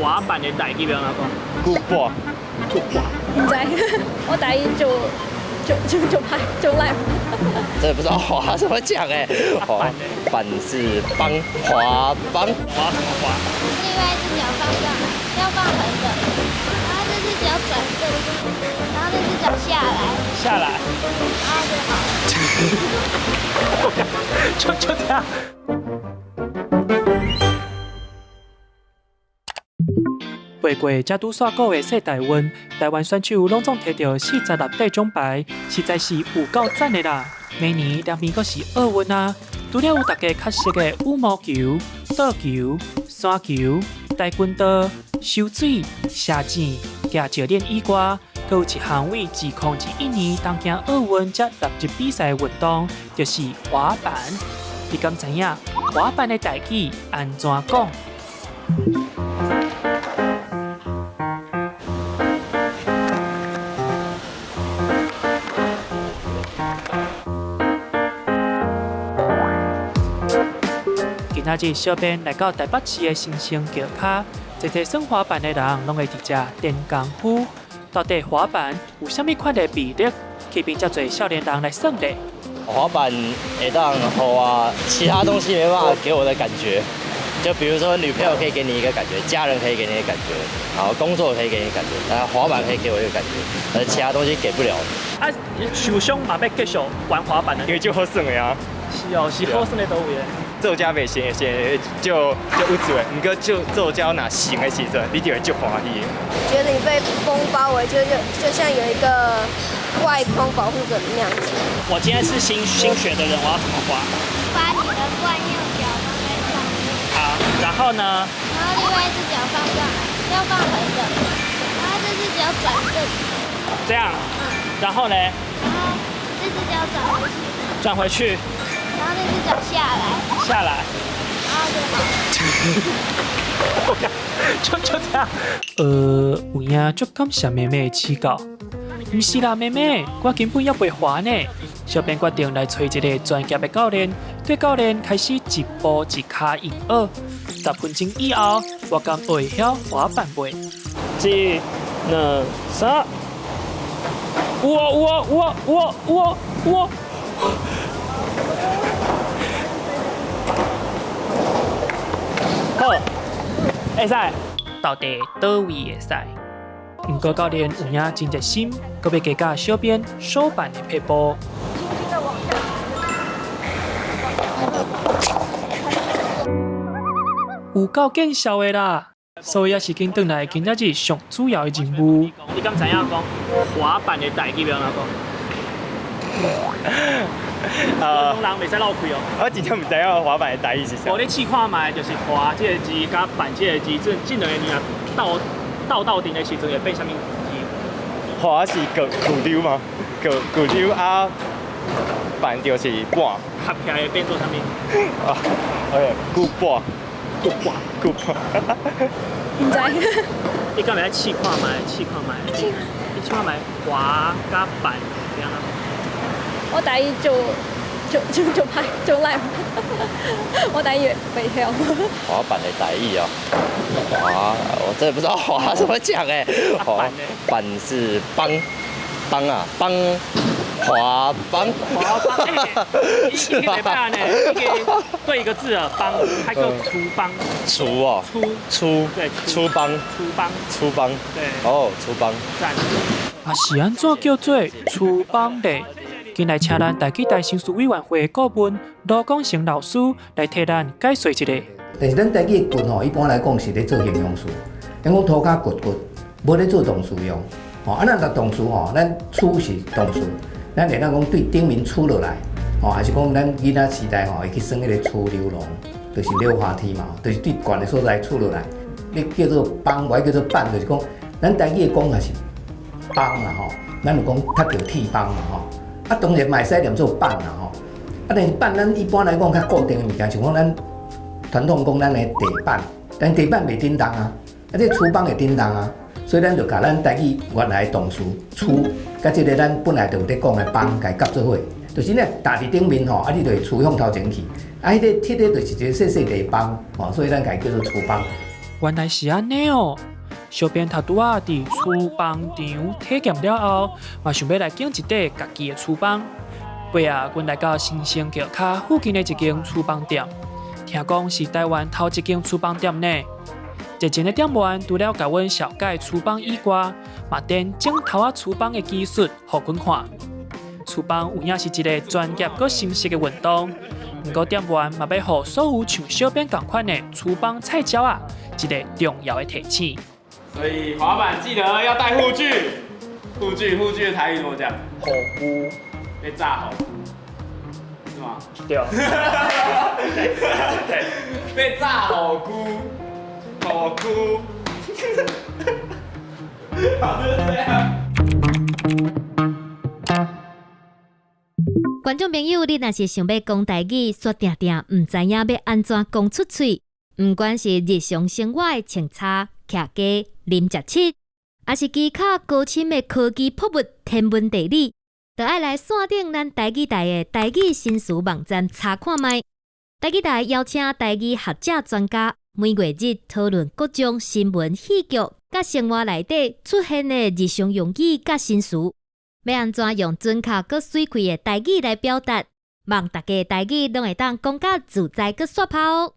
滑板的台語欲按怎講？久半，久半。毋知，我台語就就就就歹就爛。真的不知道滑怎麼講哎。滑板是幫，滑幫。滑什麼滑？另外一隻腳放上來，要放橫的，然後這隻腳轉正，然後這隻腳下來，下來，然後就好了。就就這樣。爬過才拄煞個月世大運，台灣選手攏總提著46塊獎牌，實在是有夠讚的啦！明年兩邊閣是奧運啊！除了有大家較熟的羽毛球、桌球、山球、跆拳道、游水、射箭、舉石鏈以外，閣有一項為2021年東京奧運才納入比賽的運動，就是滑板。你敢知影滑板的台語按怎講？今仔日小編來到台北市的新生橋跤，濟濟耍滑板的人攏會佇遮練功夫。到底滑板有啥物款的魅力，吸引遮濟少年人來耍咧？滑板會當予我，其他東西沒辦法給我的感覺。就比如說女朋友可以給你一個感覺，家人可以給你一個感覺，然後工作可以給你感覺，但滑板可以給我一個感覺，但其他東西給不了。啊，受傷嘛欲繼續玩滑板的？因為就好耍的啊。是哦，是好耍的佗位咧。做遮袂成的，就就有做，毋過就做遮若成的時陣，你就會足歡喜。覺得你被風包圍，就像有一個外框保護著你那樣子。我今天是新新學的人，我要怎麼滑？把你的慣用腳放在上面。好，然後呢？然後另外一隻腳放上來，要放橫的，然後這隻腳轉正。這樣。嗯。然後呢？然後這隻腳轉回去。轉回去。然後這隻腳下來，下來，然後就好了。就就這樣。有影足感謝妹妹的指教。毋是啦，妹妹，我根本猶袂滑呢。小編決定來揣一个專業的教練，對教練開始一步一跤印學。10分鐘以後，我敢會曉滑板未？一、兩、三，有哦有哦有哦有哦有哦有哦。好，會使，到底佗位會使？毋過教練有影真熱心，閣欲加教小編手板的撇步。有夠見效的啦！所以也是緊轉來今仔日上主要的任務。你敢知影講滑板的台語欲按怎講？人袂使漏氣哦。我真正毋知影滑板的台語是啥。我咧試看覓，就是滑這個字佮板這個字，這這兩个字鬥鬥鬥陣的時陣會變啥物字？滑是舊舊溜嗎？舊舊溜啊，板就是半。合起來會變做啥物？啊，OK，舊半，舊半，舊半。毋知。你敢會使試看覓？試看覓？你試看覓滑佮板這樣啊？我台語就就就就歹就爛，我台語袂曉。滑板的台語哦，滑，我真的不知道滑怎麼講哎。滑板是幫，幫啊幫，滑幫。滑幫，欸，你袂歹呢，一個對一個字啊，幫，還叫粗幫。粗哦。粗。粗。對。粗幫。粗幫。粗幫。對。哦，粗幫。讚。啊，是按怎叫做粗幫咧？今來請咱台語大新事委員會顧問盧廣成老師來替咱解說一下。但是咱台語的掘吼，一般來講是咧做形容詞，咱講塗跤掘掘，無咧做動詞用。吼，啊，咱若動詞吼，咱趨是動詞，咱會當講對頂面趨落來，吼，還是講咱囡仔時代吼會去耍彼個趨溜廊，就是溜滑梯嘛，就是對懸的所在趨落來。你叫做幫，我叫做板，就是講咱台語的講也是幫啦吼，咱就講踢著鐵枋嘛吼。啊，當然嘛會使念做板啦吼。啊，但是板咱一般來講較固定的物件，像講咱傳統講咱的地板，但地板袂振動啊，啊，這趨枋會振動啊，所以咱就共咱台語原來的動詞趨，佮這个咱本來就有咧講的枋，共伊夾做伙，就是你踏佇頂面吼，啊，你就會趨向頭前去，啊，彼个鐵的就是一个細細地枋，吼，所以咱共伊叫做趨枋。原來是按呢哦。小編頭拄仔佇廚房場體驗了後，嘛想欲來揀一塊家己的廚房。尾仔，阮來到新生橋跤附近的一間廚房店，聽講是台灣頭一間廚房店呢。熱情的店員除了共阮紹介廚房以外，嘛展整頭仔廚房的技術予阮看。廚房有影是一個專業閣深實的運動，毋過店員嘛欲予所有像小編仝款的廚房菜鳥仔，一个重要的提醒。所以滑板記得要帶護具，護具護具的台語怎麼講？護具。被炸好菇，是嗎？對。被炸好菇，好菇。好，就是這樣。觀眾朋友，你若是想欲講台語，卻定定毋知影欲按怎講出喙，毋管是日常生活的穿插、徛家、啉食吃，抑是其他高深的科技博物、天文地理，都愛來線頂咱台語台的台語新詞網站查看覓。台語台邀請台語學者專家，每月日討論各種新聞、戲劇佮生活內底出現的日常用語佮新詞，欲按怎用準確閣媠氣的台語來表達，望大家台語攏會當講甲自在閣煞拋哦。